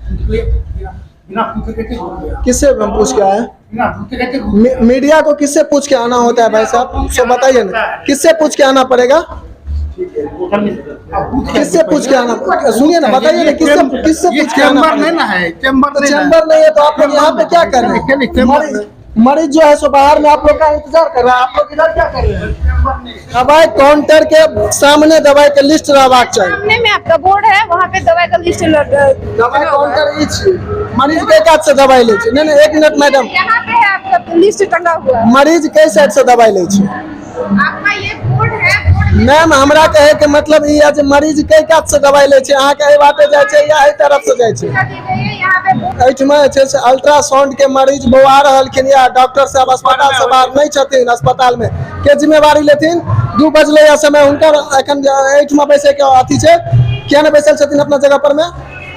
बिना पूछे कैसे घुस गया? किससे हम पूछ के आए? बिना पूछे कैसे घुस गया? मीडिया को किससे पूछ के आना होता है भाई साहब, सो बताइए ना, किससे पूछ के आना पड़ेगा? आप पूछ किससे पूछ के आना, सुनिए ना, बताइए ना, किससे किससे ये पूछ के आना चैम्बर पड़ेगा? नहीं ना है, चैम्बर तो नहीं ना है। चैम्बर नहीं है तो आप लोग यहाँ पे क्या कर रहे नहीं, हैं? चैम्बर मरीज जो है सो बाहर में आप लोग का इंतजार कर रहा है, आप लोग इधर क्या कर रहे हैं? दवाई काउंटर के सामने दवाई के लिस्ट रहबाक चाही। सामने में आपका बोर्ड है, वहाँ पे दवाई का लिस्ट दवाई काउंटर ई छी, मरीज के कात से दवाई लै छै। नहीं नहीं, एक मिनट मैडम, यहाँ पे है आपका लिस्ट टंगा हुआ है। मरीज के साइड से दवाई लै छै? आपका ये बोर्ड है, बोर्ड में मैम हमरा कहे के मतलब ई है जे मरीज के कात से दवाई लै छै, अहाँ के एहि बाटे जाइ छै या एहि तरफ से जाइ छै? सुविधा दी गई है, यहाँ पे बोर्ड एहिठमा जे छै से अल्ट्रासाउंड के मरीज बौआ रहलखिन या डॉक्टर साहब अस्पताल से बाहर नहीं छथिन, अस्पताल में के जिम्मेवारी लेथिन? 2 बजले या समय हुनकर एखन जे एहिठमा बैसे के अथी छै, किया नहीं बैसल छथिन अपना जगह पर में?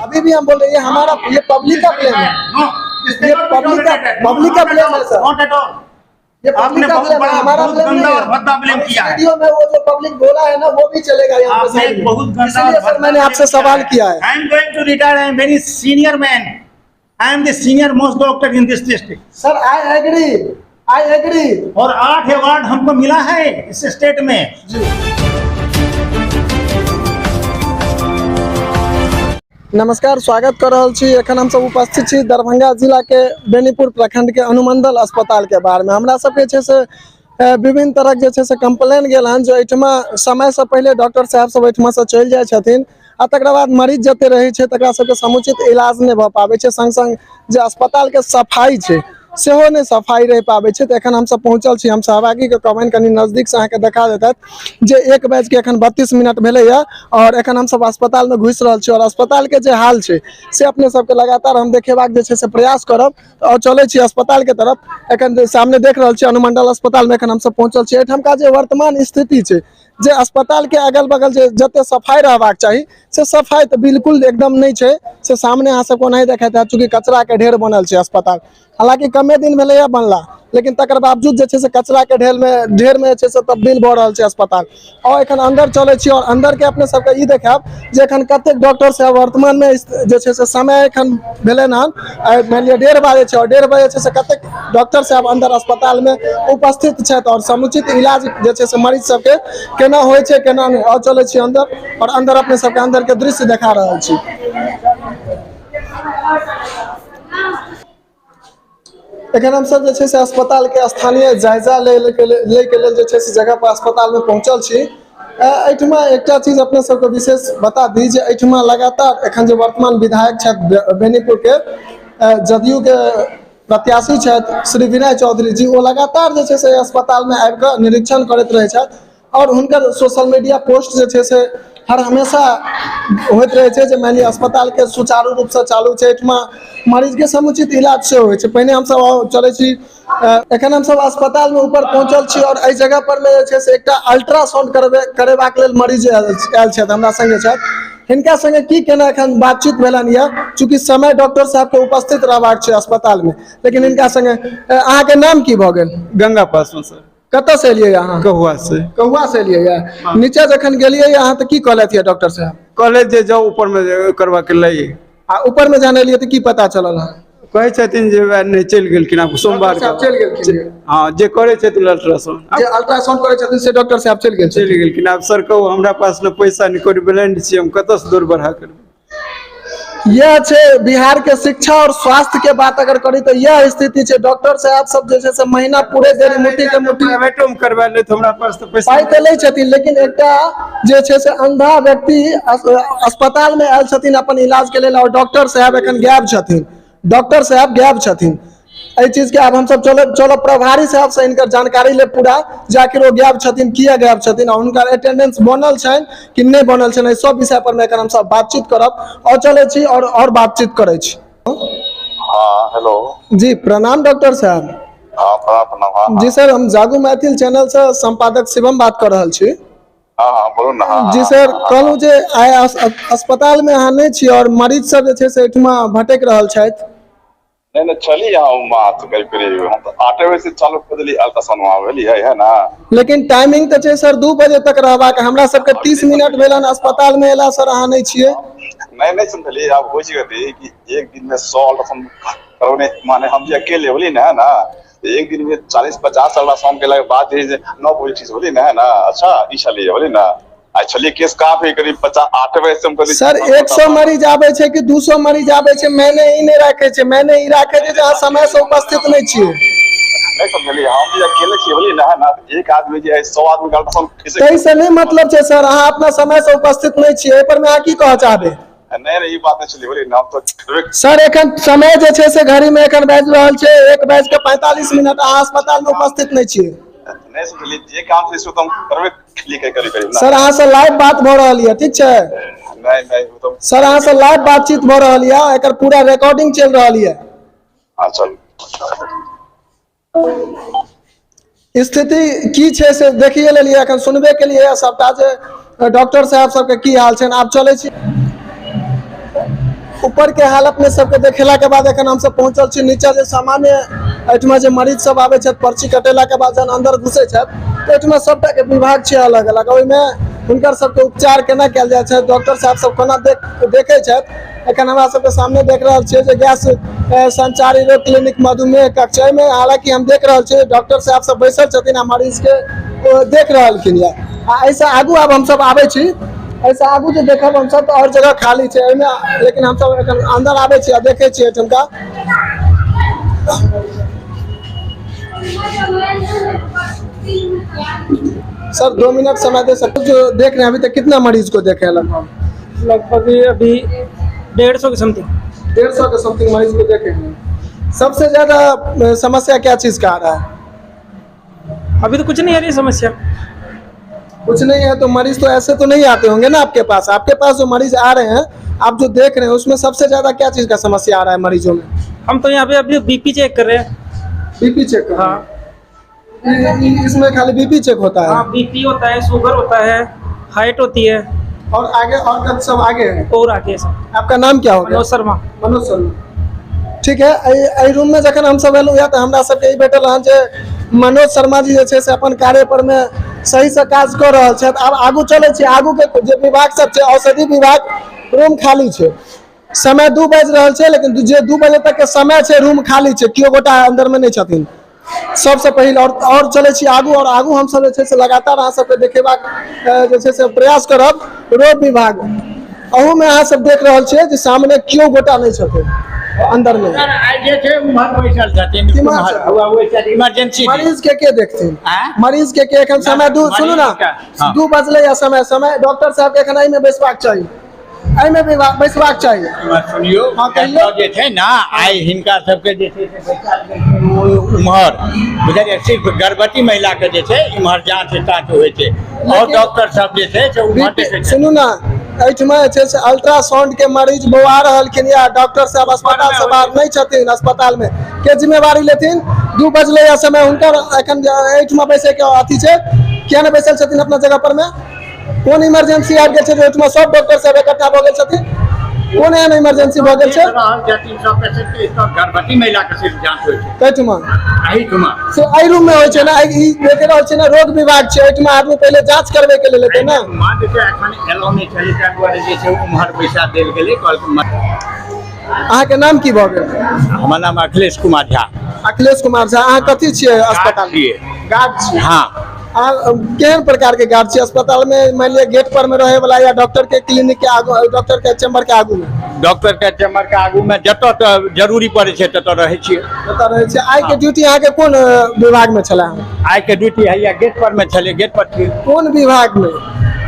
अभी भी हम बोल रहे हैं, हमारा ये पब्लिक का ब्लेम है। No, this ये cannot be tolerated. Public का Not at blame है all, sir. Not at all. ये आपने पब्लिक का बहुत ब्लेम है, बड़ा, हमारा बहुत ब्लेम गंदा नहीं और है। भद्दा ब्लेम किया है। वीडियो में वो जो पब्लिक बोला है ना वो भी चलेगा यहाँ पे आपने साइड में। बहुत गंदा इसीलिए और सर भद्दा मैंने आपसे ब्लेम सवाल किया है। I am going to retire. I am very senior man. I am the senior most doctor in this district. Sir I agree, I agree. और 8 अवार्ड हमको मिला है इस स्टेट में। नमस्कार, स्वागत कर रहल छी। एखन हमसब उपस्थित छी दरभंगा जिला के बेनीपुर प्रखंड के अनुमंडल अस्पताल के बाहर में। हमरा सबके जे छै से विभिन्न तरह के जे छै से कंप्लेन गेल हन जे एहिठमा समय से पहिले डॉक्टर साहब सब एहिठमा से चलि जाइ छथिन आ तकरा बाद मरीज जते रहै छै तकरा सबके समुचित इलाज नहि भऽ पाबै छै, संग संग जे अस्पताल के सफाई छै सेहो नहि सफाई रहि पाबै छै। तऽ एखन हमसब पहुँचल छी, हम सहभागीके कहबनि कनि नजदीकसँ अहाँके देखा देतथि जे 1 बाजिके एखन 32 मिनट भेलैए और एखन हमसब अस्पतालमे घुसि रहल छी और अस्पतालके जे हाल छै से अपने सबके लगातार हम देखेबाक जे छै से प्रयास करब। और चलै छी अस्पतालके तरफ। एखन जे सामने देख रहल छी अनुमंडल अस्पतालमे एखन हमसब पहुँचल छी। एहिठामका जे वर्तमान स्थिति छै जे अस्पताल के अगल बगल जे जते सफाई रहबाक चाही से सफाई तऽ बिल्कुल एकदम नहि छै, से सामने अहाँ सबके ओनाही देखैत हैत। चूँकि कचरा के ढेर बनल छै अस्पताल, हालांकि कमे दिन भेलैए बनला, लेकिन तकर बावजूद जे छै से कचरा के ढेर में जे छै से तब्दील भऽ रहल छै अस्पताल। और एखन अंदर चलै छी और अंदर के अपने सबके ई देखायब जे एखन कतेक डॉक्टर साहब वर्तमान में जे छै से समय एखन भेलै हन, मानि लिअ 1:30 बजे छै और 1:30 बजे छै से कतेक डॉक्टर साहब अंदर अस्पताल में उपस्थित छथि और समुचित इलाज जे छै से मरीज सबके केना होइ छै केना नहि। और चलै छी अंदर और अंदर अपने सबके अंदर के दृश्य देखा रहल छी। एखन हमसब जे छै से अस्पताल के स्थानीय जायजा लै के लेल जे छै से जगह पर अस्पताल में पहुंचल छी। एहिठमा एकटा चीज अपने सबके विशेष बता दी जे एहिठमा लगातार एखन जे वर्तमान विधायक छथि बेनीपुर के जदयू के प्रत्याशी छथि श्री विनय चौधरी जी, ओ लगातार जे छै से अस्पताल में आबि कऽ निरीक्षण करैत रहै छथि और हुनकर सोशल मीडिया पोस्ट जे छै से हर हमेशा होइत रहै छै जे मानि लिअ अस्पताल के सुचारू रूपसँ चालू छै, एहिठमा मरीज के समुचित इलाज सेहो होइ छै। पहिने हमसब चलै छी, एखन हमसब अस्पताल में ऊपर पहुंचल छी और एहि जगह पर में जे छै से एकटा अल्ट्रासाउंड करेबाक लेल मरीज आयल छथि, हमरा संगे छथि। हिनका संगे की केना एखन बातचीत भेलनि यऽ, चूँकि समय डॉक्टर साहब के उपस्थित रहबाक छै अस्पताल में, लेकिन हिनका संगे अहाँके नाम की भऽ गेल? गंगा पासवान सर। कतऽ से एलियै अहाँ? कहुआ से। कहुआ से एलियै यऽ। नीचा जखन गेलियै अहाँ तऽ की कहलथि यऽ डॉक्टर साहब? कहले जे जाउ ऊपर में करबा के लई। आ ऊपर में जहन एलियै तऽ की पता चलल अहाँ? कहै छथिन जे वएह नहि चलि गेलखिन आब सोमवार डॉक्टर साहब चलि गेलखिन। हँ, जे करै छथिन अल्ट्रासाउंड, जे अल्ट्रासाउंड करै छथिन से डॉक्टर साहब चलि गेल चलि गेलखिन। आब सर कहू हमरा पास ने पैसा नहि कोइ ब्लाइंड छी हम, कतऽ से दौड़ बढ़ा करबै? यह छै बिहार के शिक्षा और स्वास्थ्य के बात अगर करी तऽ यह स्थिति छै। डॉक्टर साहब सब जे छै से महीना पूरे देरी मुट्ठी के मुट्ठी प्राइवेटो में करवा ले तऽ हमरा पास तऽ पैसा पाइ तऽ लै छथिन, लेकिन एकटा जे छै से अंधा व्यक्ति अस्पताल में आयल छथिन अपन इलाज के लेल और डॉक्टर साहब एखन गायब छथिन, डॉक्टर साहब गायब छथिन। एहि चीज के आब हमसब चलब चलब प्रभारी साहब से हिनकर जानकारी ले पूरा, जे आखिर ओ गायब छथिन, किया गायब छथिन और हुनकर अटेंडेंस बनल छनि कि नहि बनल छनि, एहि सब विषय पर मे एखन हमसब बातचीत करब। और चलै छी और बातचीत करै छी। हाँ हेलो जी, प्रणाम डॉक्टर साहब। हाँ प्रणाम प्रणाम। हाँ जी सर, हम जागू मैथिल चैनल से संपादक शिवम बात कर रहल छी। हाँ हाँ बोलू ना। हाँ जी सर, कहलहुँ जे आइ अस्पताल में अहाँ नहि छी और मरीज सब जे छै से एहिठमा भटकि रहल छथि। नहीं नहीं, चली यहाँ मात करीब करीब हम तो 8 बजे से चालू कर देली अल्ट्रासाउंड वहाँ भेलियै है ना। लेकिन टाइमिंग तऽ छै सर 2 बजे तक रहबाक, हमरा सबके 30 मिनट भेलन अस्पताल में एला सर, अहाँ नहि छियै। नहीं नहीं समझलिए, आप हो जी कि एक दिन में 100 अल्ट्रासाउंड करौने, माने हम जे अकेले बोली ना है ना, एक दिन में 40-50 अल्ट्रासाउंड के बाद जे 9 बजे ठीक बोली ना है ना। अच्छा ई छलिए बोली ना, आ छलिए केस काफी करीब 50 8 बजे से हम करीब सर 100 मरीज आबै छै कि 200 मरीज आबै छै, मैंने ई नहि राखै छै, मैंने ई राखै छै जे अहाँ समय से उपस्थित नहि छियै। नहीं समझलिए, हम भी अकेले छियै बोली ना है ना, एक आदमी जे है 100 आदमी के अल्ट्रासाउंड कैसे ताहिसँ नहि मतलब छै सर, अहाँ अपना समय से उपस्थित नहि छियै, एहि पर मे अहाँ की कहऽ चाहबै? नहीं नहीं, ई बात नहीं छलिए बोली ना, हम तो सर एखन समय जे छै से घड़ी में एखन बाजि रहल छै 1:45, अहाँ अस्पताल में उपस्थित नहि छियै। नहीं समझलिए, जे काम छै से तो हम करबे लिखे करी करी सर अहाँ से लाइव बात भऽ रहल यऽ, ठीक छै? नहीं नहीं, वो तो सर अहाँ से लाइव बातचीत भऽ रहल यऽ, एकर पूरा रिकॉर्डिंग चलि रहल यऽ। हाँ चल। स्थिति की छै से देखिए लेलियै, एखन सुनबे के लिए सबटा जे डॉक्टर साहब सबके की हाल छै। आब चलै छी ऊपर के हाल अपने सबके देखेला के बाद एखन हमसब पहुंचल छी नीचा, जे सामान्य एहिठमा जे मरीज सब आबै छथि पर्ची कटेला के बाद जहन अंदर घुसै छथि तऽ एहिठमा सबटा के विभाग छै अलग अलग, ओहिमे हुनकर सबके उपचार केना कयल जाइ छै, डॉक्टर साहब सब कोना देखै छथि। एखन हमरा सबके सामने देख रहल छियै जे गैस संचारी रोग क्लिनिक मधुमेह कक्ष, एहिमे हालांकि हम देख रहल छियै डॉक्टर साहब सब बैसल छथिन आ मरीज के देख रहलखिन यऽ। आ एहिसँ आगू आब हमसब आबै छी, एहिसँ आगू जे देखब हमसब तऽ आओर जगह खाली छै एहिमे, लेकिन हमसब एखन अन्दर आबै छी आ देखै छियै एहिठुमका। सर 2 मिनट समय दे सकते जो देख रहे हैं अभी तक कितना मरीज को देखे हैं लगभग? लगभग अभी 150 के समथिंग। 150 के समथिंग मरीज को देखे हैं। सबसे ज्यादा समस्या क्या चीज का आ रहा है? अभी तो कुछ नहीं आ रही समस्या। कुछ नहीं है तो मरीज तो ऐसे तो नहीं आते होंगे ना आपके पास? आपके पास जो मरीज आ रहे हैं, आप जो देख रहे हैं, उसमें सबसे ज्यादा क्या चीज का समस्या आ रहा है मरीजों में? हम तो यहाँ पे अभी बीपी चेक कर रहे हैं। बीपी चेक कर रहे हैं? हाँ। इसमें खाली बीपी चेक होता है? हाँ, बीपी होता है, शुगर होता है, हाइट होती है। और आगे और कब सब आगे है? और आगे सब। आपका नाम क्या हो गया? मनोज शर्मा। मनोज शर्मा, ठीक है। एहि रूम में जखन हमसब एलहुँ तऽ हमरा सबके ई भेटल हन जे मनोज शर्मा जी जे छै से अपन कार्य पर में सही से काज कऽ रहल छथि। आब आगू चलै छी, आगू के जे विभाग सब छै, औषधि विभाग रूम खाली छै। समय 2 बाजि रहल छै, लेकिन जे 2 बजे तक के समय छै रूम खाली छै, केओ गोटा अंदर में नहि छथिन। सबसे पहिल और चलै छी आगू, और आगू हमसब जे छै से लगातार अहाँ सबके देखेबाक जे छै से प्रयास करब। रोग विभाग अहू में अहाँ सब देख रहल छियै जे सामने केओ गोटा नहि छथिन अंदर में। जे छै उम्हर बैसल छथिन, इमरजेंसी मरीज के देखथिन? मरीज के एखन समय 2, सुनू ना, 2 बजले या समय समय डॉक्टर साहब के एखन एहिमे बैसबाक चाही, एहिमे बैसबाक चाही। सुनियो जे छै ना, आइ हिनका सबके जे छै से उम्हर बुझलियै, सिर्फ गर्भवती महिला के जे छै इम्हर जाँच ताँच होइ छै, और डॉक्टर सब जे छै से उम्हर देखै छै। सुनू ना, एहिठमा जे छै से अल्ट्रासाउंड के मरीज बौआ रहलखिन या डॉक्टर साहब अस्पताल से बाहर नहि छथिन, अस्पताल में के जिम्मेवारी लेथिन? 2 बजले या समय हुनकर एखन एहिठमा बैसे के अथी छै, किया नहि बैसल छथिन अपना जगह पर में? कोन इमरजेंसी आबि गेल छै जे ओहिठमा सब डॉक्टर साहब इकट्ठा भऽ गेल छथिन? कोन एहन इमरजेंसी भऽ गेल छै? गर्भवती महिला के सिर्फ जाँच होइ छै एहिठमा, एहिठमा से एहि रूम में होइ छै ना, ई देख रहल छै ना रोग विभाग छै, एहिठमा आदमी पहिले जाँच करबै के लेल एतै ना। एखन एलो नहि छलै, ताहि दुआरे जे छै उम्हर बैसा देल गेलै। अहाँके नाम की भऽ गेल? हमर नाम अखिलेश कुमार झा। अखिलेश कुमार झा, अहाँ कथी छियै अस्पताल? गार्ड छियै? हाँ। अहाँ केहन प्रकार के गार्ड छियै अस्पताल में? मान लिअ गेट पर में रहे वाला या डॉक्टर के क्लिनिक के आगू, डॉक्टर के चैम्बर के आगू में? डॉक्टर के चैम्बर के आगू में जतऽ तऽ जरूरी पड़ै छै ततऽ रहै छियै। ततऽ रहै छियै। आइ के ड्यूटी अहाँके कोन विभाग में छलै? आइ के ड्यूटी हैया गेट पर में छलै, गेट पर छियै। कोन विभाग में?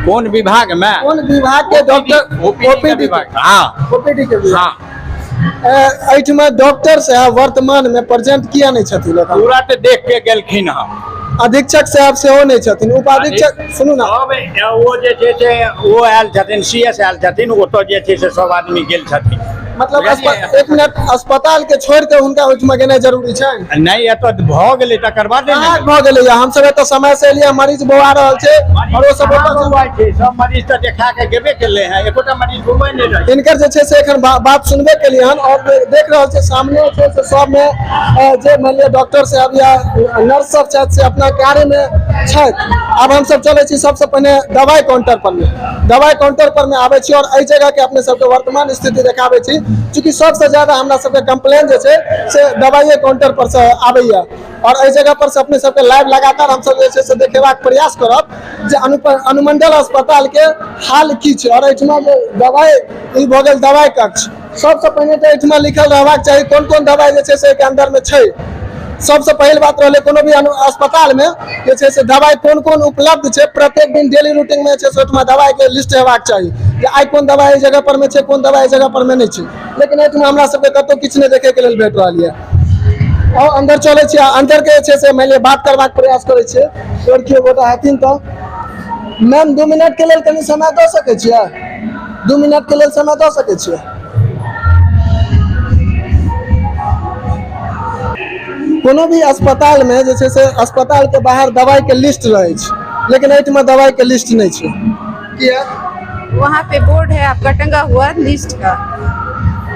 कोन विभाग में? कोन विभाग के डॉक्टर? ओपीडी विभाग। हाँ, ओपीडी के विभाग। हाँ। एहिठमा डॉक्टर साहब वर्तमान में प्रेजेंट किया नहि छथिन? तुरंत देख के गेलखिन हँ। अधीक्षक साहब सेहो नहि छथिन, उपाधीक्षक सुनू ना, ओ जे छै से ओ आयल छथिन, सी एस आयल छथिन, ओतऽ जे छै से सब आदमी गेल छथिन। मतलब बुझलियै? एक मिनट, अस्पताल के छोड़ि के हुनका ओहिठमा गेनाइ जरूरी छै? नहि, एतऽ भऽ गेलै तकर बाद ने। कहाँ भऽ गेलै? हमसब एतऽ समय से एलियै, मरीज बौआ रहल छै और ओ सब कहाँ ओतऽ बौआइ छै? सब मरीज तऽ देखा के गेबे केलै हँ, एकोटा मरीज बौआइ नहि रहै। हिनकर जे छै से एखन बात सुनबे केलियै हन और देख रहल छै सामने छै से सबमे जे मानि लिअ डॉक्टर साहब या नर्स सब छथि से अपना कार्यमे छथि। आब हमसब चलै छी सबसँ पहिने दवाइ काउंटर पर मे। दवाइ काउंटर पर मे आबै छी और एहि जगह के अपने सबके वर्तमान स्थिति देखाबै छी, चूँकि सबसँ ज्यादा हमरा सबके कंप्लेन जे छै से दवाइये काउंटर पर से आबैया और एहि जगह पर से अपने सबके लाइव लगातार हमसब जे छै से देखेबाक प्रयास करब जे अनुमंडल अस्पताल के हाल की छै। और एहिठमा जे दवाइ ई भऽ गेल दवाइ कक्ष, सबसँ पहिने तऽ एहिठमा लिखल रहबाक चाही कोन कोन दवाइ जे छै से एहिके अंदर मे छै। सबसँ पहिल बात रहलै कोनो भी अस्पताल मे जे छै से दवाइ कोन कोन उपलब्ध छै, प्रत्येक दिन डेली रूटीन मे जे छै से ओहिठमा दवाइ के लिस्ट हेबाक चाही जे आइ कोन दवाइ एहि जगह पर मे छै, कोन दवाइ एहि जगह पर मे नहि छै। लेकिन एहिठमा हमरा सबके कतहु किछु नहि देखै के लेल भेट रहल यऽ। और अंदर चलै छी, अंदर के जे छै से मानि लिअ बात करबाक प्रयास करै छियै। और केओ गोटा हेथिन तऽ मैम 2 मिनट के लेल कनि समय दऽ सकै छियै? 2 मिनट के लेल समय दऽ सकै छियै? कोनो भी अस्पताल मे जे छै से अस्पताल के बाहर दवाई के लिस्ट रहै छै, लेकिन एहिठमा दवाई के लिस्ट नहि छै। किया? वहाँ पे बोर्ड है आपका टंगा हुआ लिस्ट का।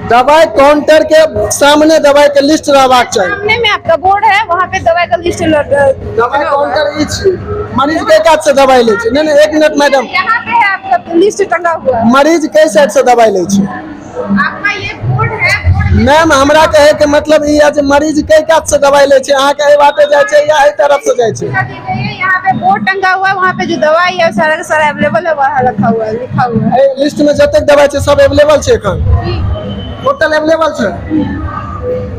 दवाई काउंटर के सामने दवाई के लिस्ट रहबाक चाही। सामने में आपका बोर्ड है, वहाँ पे दवाई का लिस्ट दवाई काउंटर ई छी, मरीज के कात से दवाई लै छै। नहीं नहीं, एक मिनट मैडम, यहाँ पे है आपका लिस्ट टंगा हुआ। मरीज के साइड से दवाई लै छै? आपका ये बोर्ड है, बोर्ड में मैम हमरा कहे के मतलब ई है जे मरीज के कात से दवाई लै छै, अहाँ के एहि बाटे जाइ छै या एहि तरफ से जाइ छै? यहाँ पे बोर्ड टंगा हुआ है, वहाँ पे जो दवाई है सारा का सारा अवेलेबल है, वहाँ रखा हुआ है, लिखा हुआ है। एहि लिस्ट में जतेक दवाई छै सब अवेलेबल छै एखन? टोटल अवेलेबल छै?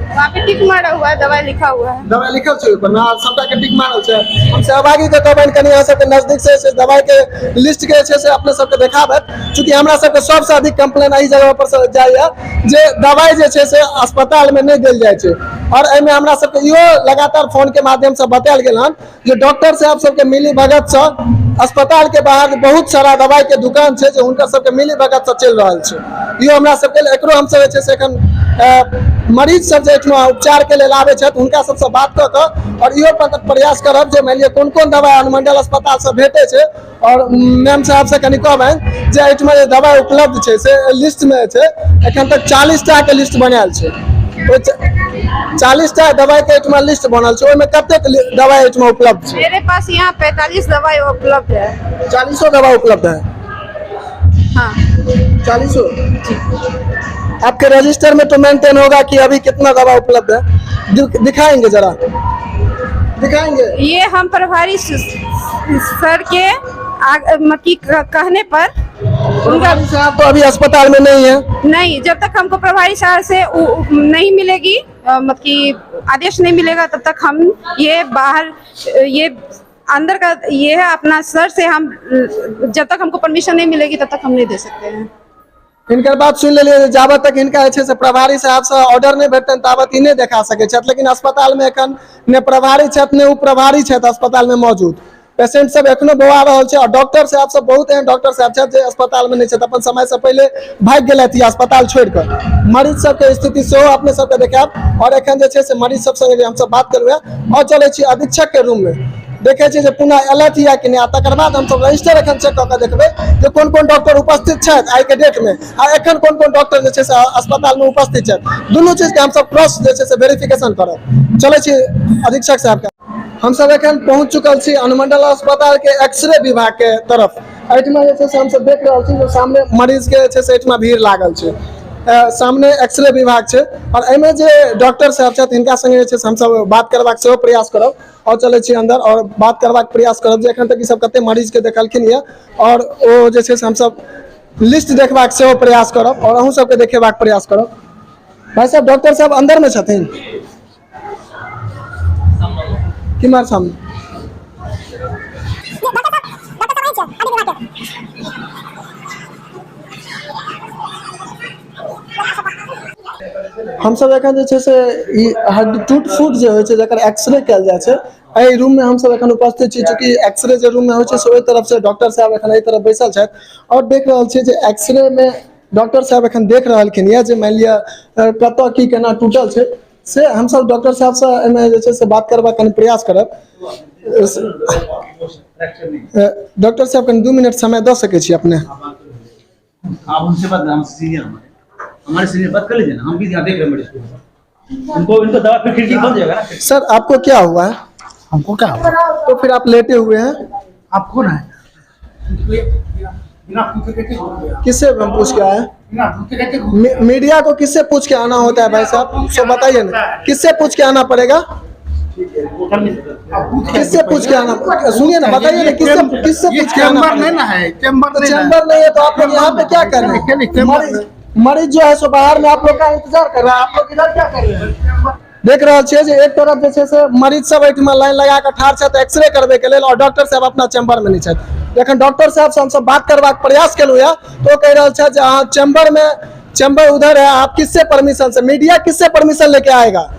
वहाँ पे टिक मारा हुआ है, दवाई लिखा हुआ है। दवाई लिखल छै ओहिपर ना, सबटा के टिक मारल छै। हम सहभागी के कहबनि कनि अहाँ सबके नजदीक से से दवाई के लिस्ट के छै से अपने सबके देखाबत, चूँकि हमरा सबके सबसँ अधिक कंप्लेन एहि जगह पर से जाइया जे दवाई जे छै से अस्पताल में नहि देल जाइ छै। और एहिमे हमरा सबके इहो लगातार फोन के माध्यम से बतायल गेल हन जे डॉक्टर साहब सबके मिली भगत से अस्पताल के बाहर बहुत सारा दवाई के दुकान छै जे हुनकर सबके मिली भगत से चलि रहल छै। इहो हमरा सबके एकरो हमसब जे छै से एखन मरीज सब जे एहिठमा उपचार के लेल आबै छथि हुनका सबसँ बात कऽ कऽ और इहो प्रयास करब जे मानि लिअ कोन कोन दवाइ अनुमंडल अस्पताल से भेटै छै। और मैम साहब से कनि कहबनि जे एहिठमा जे दवाइ उपलब्ध छै से लिस्ट में छै, एखन तक 40 टा के लिस्ट बनायल छै। ओहि 40 टा दवाइ के एहिठमा लिस्ट बनल छै, ओहिमे कतेक दवाइ एहिठमा उपलब्ध छै? मेरे पास यहाँ 45 दवाई उपलब्ध है। 40 दवाई उपलब्ध है? हाँ। 40 आपके रजिस्टर में तो मेंटेन होगा कि अभी कितना दवा उपलब्ध है। दिखाएंगे जरा, दिखाएंगे। ये हम प्रभारी सर के कहने पर उनका प्रभारी साहब तो अभी अस्पताल में नहीं है। नहीं, जब तक हमको प्रभारी साहब से नहीं मिलेगी, मतलब कि आदेश नहीं मिलेगा, तब तक हम ये बाहर ये अंदर का ये है अपना सर से हम जब तक हमको परमिशन नहीं मिलेगी तब तक हम नहीं दे सकते हैं। हिनकर बात सुनि लेलियै, जाबत तक हिनका जे छै से प्रभारी साहब से ऑर्डर नहि भेटतनि ताबत ई नहि देखा सकै छथि। लेकिन अस्पताल में एखन ने प्रभारी छथि ने उपप्रभारी छथि अस्पताल में मौजूद। पेशेंट सब एखनो बौआ रहल छै और डॉक्टर साहब सब बहुत एहन डॉक्टर साहब छथि जे अस्पताल में नहि छथि, अपन समय से पहिले भागि गेलथि अस्पताल छोड़ि कऽ। मरीज सबके स्थिति सेहो अपने सबके देखायब। और एखन जे छै से मरीज सब संगे हमसब बात करबै और चलै छी अधीक्षक के रूम में, देखै छियै जे पुनः एलथि या कि नहि। आ तकर बाद हमसब रजिस्टर एखन चेक कऽ कऽ देखबै जे कोन कोन डॉक्टर उपस्थित छथि आइ के डेट में आ एखन कोन कोन डॉक्टर जे छै से अस्पताल में उपस्थित छथि। दुनू चीज के हमसब क्रॉस जे छै से वेरिफिकेशन करब। चलै छी अधीक्षक साहब के। हमसब एखन पहुँच चुकल छी अनुमंडल अस्पताल के एक्सरे विभाग के तरफ। एहिठमा जे छै से हमसब देख रहल छी जे सामने मरीज के जे छै से एहिठमा भीड़ लागल छै। सामने एक्सरे विभाग छै और एहिमे जे डॉक्टर साहब छथि हिनका संगे जे छै से हमसब बात करबाक सेहो प्रयास करब। और चलै छी अंदर और बात करबाक प्रयास करब जे एखन तक ई सब कते मरीज के देखलखिन यऽ और ओ जे छै से हमसब लिस्ट देखबाक सेहो प्रयास करब और अहूँ सबके देखेबाक प्रयास करब। भाई साहब डॉक्टर साहब अंदर में छथिन किमार सामने? हमसब एखन जे छै से ई हड्डी टूट फूट जे होइ छै जकर एक्सरे कयल जाइ छै एहि रूम में हमसब एखन उपस्थित छी। चूँकि एक्सरे जे रूम में होइ छै से ओहि तरफ से डॉक्टर साहब एखन एहि तरफ बैसल छथि और देख रहल छियै जे एक्सरे में डॉक्टर साहब एखन देख रहलखिन यऽ जे मानि लिअ कतऽ की केना टूटल छै, से हमसब डॉक्टर साहबसँ एहिमे जे छै से बात करबाक कनि प्रयास करब। डॉक्टर साहब, कनि 2 मिनट समय दऽ सकै छी अपने? आप उनसे बात, हम सीनियर, हमारे हमारे सीनियर, बात कर लीजिए ना। हम भी यहाँ देख रहे हैं मरीज को। उनको इनको दवा फिर खिड़की बंद जाएगा ना। सर, आपको क्या हुआ है? हमको क्या हुआ? तो फिर आप लेटे हुए हैं। आप कौन है? बिना पूछे कैसे घूम गया? किससे हम पूछ के आए? बिना पूछे कैसे घूम? मीडिया को किससे पूछ के आना होता है भाई साहब? सो बताइए ना, किससे पूछ के आना पड़ेगा? आप पूछ के किससे पूछ के आना? सुनिए ना, बताइए ना, किससे किससे ये पूछ के आना चैम्बर नहीं पड़ेगा? ना है, चैम्बर तो नहीं ना है। चैम्बर नहीं है तो आप लोग यहाँ पे क्या कर रहे नहीं, हैं? चैम्बर मरीज जो है सो बाहर में आप लोग का इंतजार कर रहा है, आप लोग इधर क्या कर रहे हैं? देख रहल छियै जे एक तरफ जे छै से मरीज सब एहिठमा लाइन लगा कऽ ठाढ़ छथि एक्सरे करबै के लेल और डॉक्टर साहब अपना चैम्बर में नहि छथि। जखन डॉक्टर साहब से हमसब बात करबाक प्रयास केलहुँ यऽ तो ओ कहि रहल छथि जे अहाँ चैम्बर में, चैम्बर उधर है, आप किससे परमिशन से, मीडिया किससे परमिशन लेके आएगा?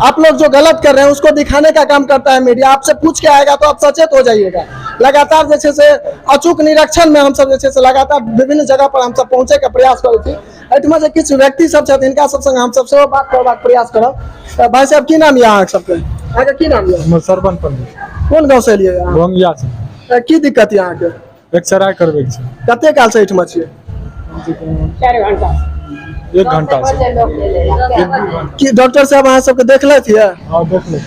आप लोग जो गलत कर रहे हैं उसको दिखाने का काम करता है मीडिया। आपसे पूछ के आएगा तो आप सचेत हो जाइएगा। लगातार जे छै से अचूक निरीक्षण में हमसब जे छै से लगातार विभिन्न जगह पर हमसब पहुँचे के प्रयास करै छी। एहिठमा जे किछु व्यक्ति सब छथि, हिनका सब संग हमसब सेहो बात करबाक प्रयास करब। तऽ भाई साहब, की नाम यऽ अहाँ सबके? अहाँके की नाम यऽ? सरवन पंडित। कोन गाँव से एलियै अहाँ? गोंगिया से। की दिक्कत यऽ अहाँके? एक्सरे करबैके छै। कते काल से एहिठमा छियै? 1 घंटा से। की डॉक्टर साहब अहाँ सबके देखलथि यऽ? हाँ, देख ले।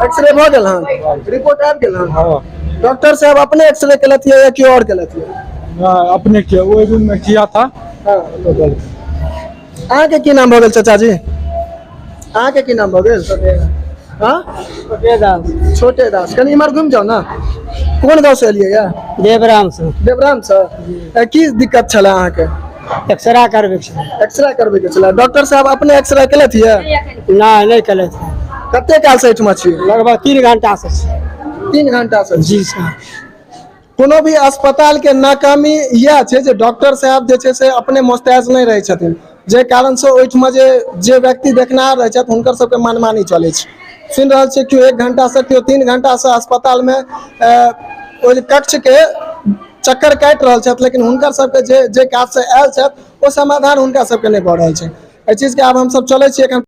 एक्सरे भऽ गेल हन? रिपोर्ट आबि गेल हन? हाँ। डॉक्टर साहब अपने एक्सरे केलथि यऽ या केओ और केलथि यऽ? ना, अपने किया, ओहि रूम में किया था। हाँ। तो गलत। अहाँके की नाम भऽ गेल चाचा जी? अहाँके की नाम भऽ गेल? हाँ, छोटे दास। छोटे दास, कनि इम्हर घुमि जाउ ने। कोन गाँव से एलियै यऽ? देवराम से। देवराम से। की दिक्कत छलै अहाँके? एक्सरा करबे के छै। एक्सरे करबैके छलै। डॉक्टर साहब अपने एक्सरे केलथि यऽ? नहि, नहि केलथि। कते काल से एहिठमा छियै? लगभग 3 घंटा से छै। 3 घंटा से? जी सर। कोनो भी अस्पताल के नाकामी इएह छै जे डॉक्टर साहब जे छै से अपने मोस्तैज नहि रहै छथिन, जाहि कारणसँ ओहिठमा जे जे व्यक्ति देखनिहार रहै छथि हुनकर सबके मनमानी चलै छै। सुनि रहल छियै, केओ 1 घंटा से, केओ 3 घंटा से अस्पताल में ओहि कक्ष के चक्कर काटि रहल छथि, लेकिन हुनकर सबके जे जे काज से आयल छथि ओ समाधान हुनका सबके नहि भऽ रहल छै। एहि चीजके आब हमसब चलै छी एखन।